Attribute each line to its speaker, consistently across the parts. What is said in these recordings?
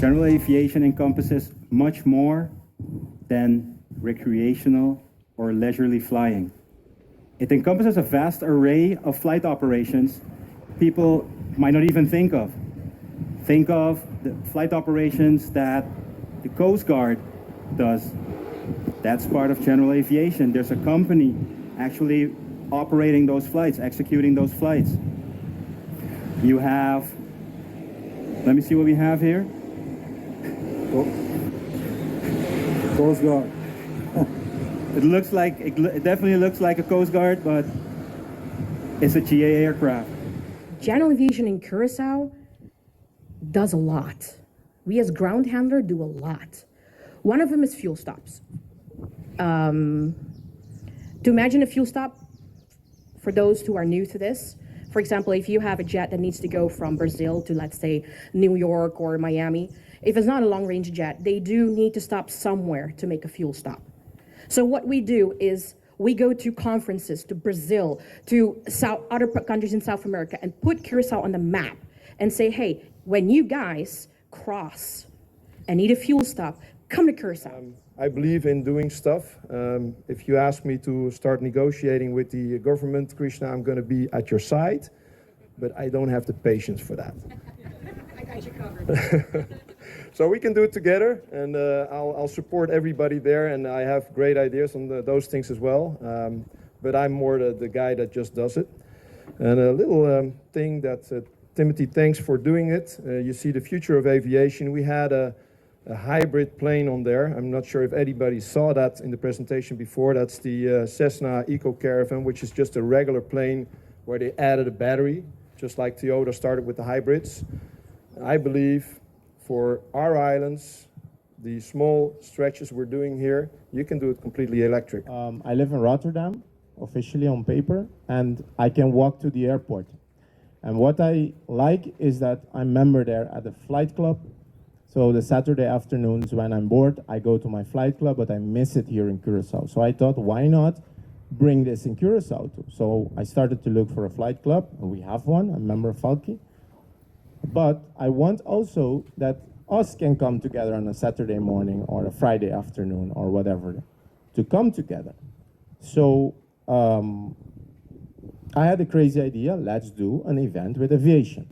Speaker 1: General aviation encompasses much more than recreational or leisurely flying. It encompasses a vast array of flight operations people might not even think of. Think of the flight operations that the Coast Guard does. That's part of general aviation. There's a company actually operating those flights, executing those flights. You have, let me see what we have here.
Speaker 2: Coast Guard.
Speaker 1: It looks like, it, it definitely looks like a Coast Guard, but it's a GA aircraft.
Speaker 3: General aviation in Curacao does a lot. We as ground handler do a lot. One of them is fuel stops. Um, to imagine a fuel stop, for those who are new to this, for example, if you have a jet that needs to go from Brazil to, let's say, New York or Miami, if it's not a long range jet, they do need to stop somewhere to make a fuel stop. So what we do is we go to conferences to Brazil, to South, other countries in South America, and put Curacao on the map and say, hey, when you guys cross and need a fuel stop, come to Curacao.
Speaker 4: I believe in doing stuff. Um, if you ask me to start negotiating with the government, Krishna, I'm going to be at your side, but I don't have the patience for that.
Speaker 3: I got you covered.
Speaker 4: So we can do it together, and uh, I'll, I'll support everybody there, and I have great ideas on the, those things as well. Um, but I'm more the, the guy that just does it. And a little um, thing that uh, Timothy, thanks for doing it. Uh, you see the future of aviation. We had a, a hybrid plane on there. I'm not sure if anybody saw that in the presentation before. That's the uh, Cessna EcoCaravan, which is just a regular plane where they added a battery, just like Toyota started with the hybrids. I believe for our islands, the small stretches we're doing here, you can do it completely electric.
Speaker 5: Um, I live in Rotterdam, officially on paper, and I can walk to the airport. And what I like is that I'm member there at the flight club. So the Saturday afternoons when I'm bored, I go to my flight club, but I miss it here in Curacao. So I thought, why not bring this in Curacao too? So I started to look for a flight club, and we have one. I'm member of Falki. But I want also that us can come together on a Saturday morning or a Friday afternoon or whatever to come together. So um, I had a crazy idea. Let's do an event with aviation.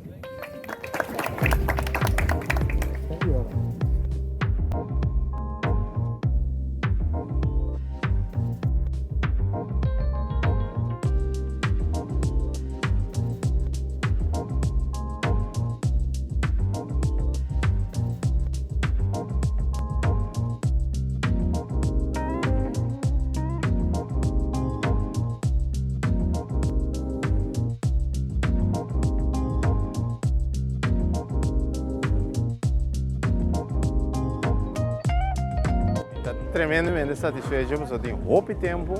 Speaker 6: Mi ta tremendamente satisfecho pasobra tin hopi tempu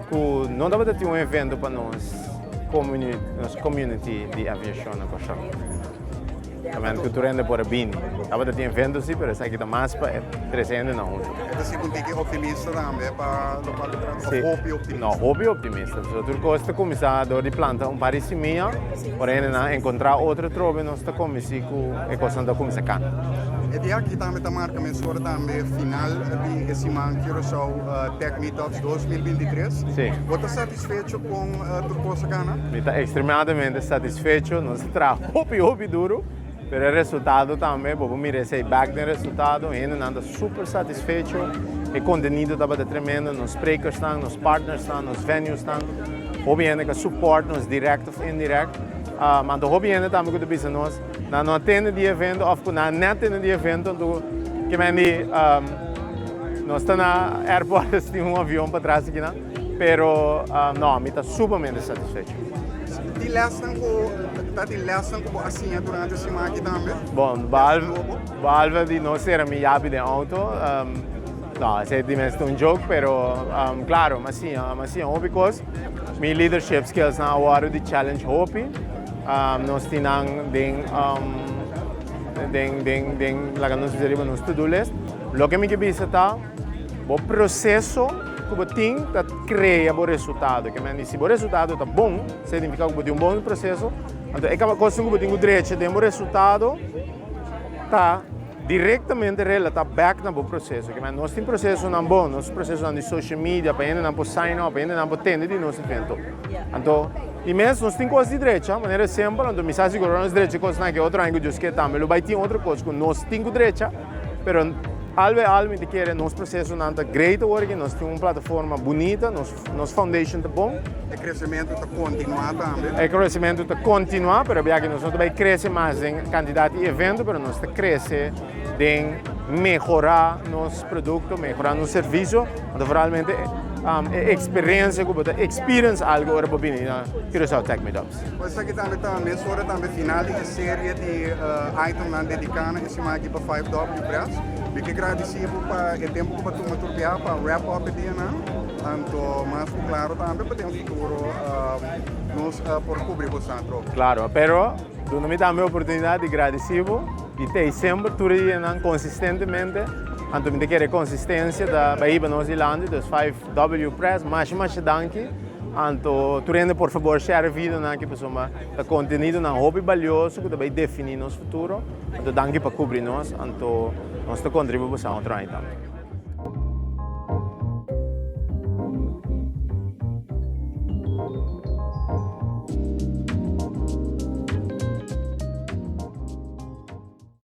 Speaker 6: ku no tabata tin un evento pa nos community, nos community di aviashon na Kòrsou. Tamen ku tur hende por a bini. Tabata tin evento si, pero esaki ta mas pa e trese hendenan huntu.
Speaker 7: E ta sigur un tiki optimista tambe pa lokual ta trata,
Speaker 6: Si.
Speaker 7: òf hopi optimista?
Speaker 6: No, hopi optimista. Pasobra tur kos ta kuminsá dor di planta un par di simia, ora hendenan enkontrá otro trobe nos ta kominsí ku e kosnan ta kuminsá kanta.
Speaker 7: E dia aki tambe ta marka mesora tambe final di e siman Curaçao Tech Meetups 2023.
Speaker 6: Si.
Speaker 7: Bo ta satisfecho kon tur kos a gana?
Speaker 6: Mi ta ekstremadamente satisfecho. Nos a traha hopi hopi duru, pero e resultado tambe, bo por mira esei bek den resultado, hendenan ta super satisfecho, e kontenido tabata tremendo, nos sprekersnan, nos partnersnan, nos venuesnan, hopi hende ku a support nos direct of indirect. Anto hopi hende tambe ku ta bisa nos, nan no a tende di evento of ku nan a net tende di evento, anto ke men di nos ta na airport es tin un avion patras akinan, pero no, mi ta sumamente satisfecho.
Speaker 7: Di lesnan ku ta di lesnan ku bo a siña durante e siman aki tambe?
Speaker 6: Bon, behalve di no sera mi yabi den auto, no, esei di mes ta un joke, pero claro, mi a siña, mi a siña hopi kos. Mi leadership skillsnan a wòrdu di challenge hopi. Nos tin nan den, den, den, den, laga nos bisa riba nos to-do list. Loke mi ke bisa ta, bo proseso ku bo tin ta krea bo resultado. Ke men di si bo resultado ta bon, significa ku bo tin un bon proseso. Anto e kaba kos ku bo tin ku drecha den bo resultado ta. Direktamente relatá bèk na bo proseso. Ke men nos tin prosesonan bon, nos prosesonan di social media pa hendenan por sign up, pa hendenan por tende di nos evento. Anto, di mes nos tin kos di drecha, manera simpel, anto mi sa sigur ora nos drecha e kosnan aki otro aña ku Dios ke tambe lo bai tin otro kos ku nos tin ku drecha, pero al bij al mi ta kere nos prosesonan ta great awor aki, nos tin un plataforma bunita, nos nos foundation ta bon.
Speaker 7: E kresementu ta kontinuá tambe.
Speaker 6: E kresementu ta kontinuá, pero bia ku nos no ta bai krese mas den kantidat di evento, pero nos ta krese den mehorá nos produkto, mehorá nos servisio, anto vooralmente e eksperensia ku bo ta experience algu ora bo bini na Curaçao Tech Meetups.
Speaker 7: Pues esaki tambe ta mesora tambe final di e serie di itemnan dediká na e siman aki pa 5W Press. Mi ke gradisí bo pa e tempu ku bo a tuma tur biaha pa wrap up e dianan. Anto mas ku klaro tambe pa den futuro nos por kubri bo santro.
Speaker 6: Klaro, pero duna mi tambe oportunidat di gradisí bo di tei semper tur e dianan konsistentemente. Anto mi ta kere konsistensia ta bai hiba nos dilanti, dus 5W Press masha masha danki. Anto tur hende por fabor share e videonan aki pasobra ta kontenidonan hopi balioso ku ta bai definí nos futuro. Anto danki pa kubri nos, anto nos ta kontribuí pa sa otro aña tambe.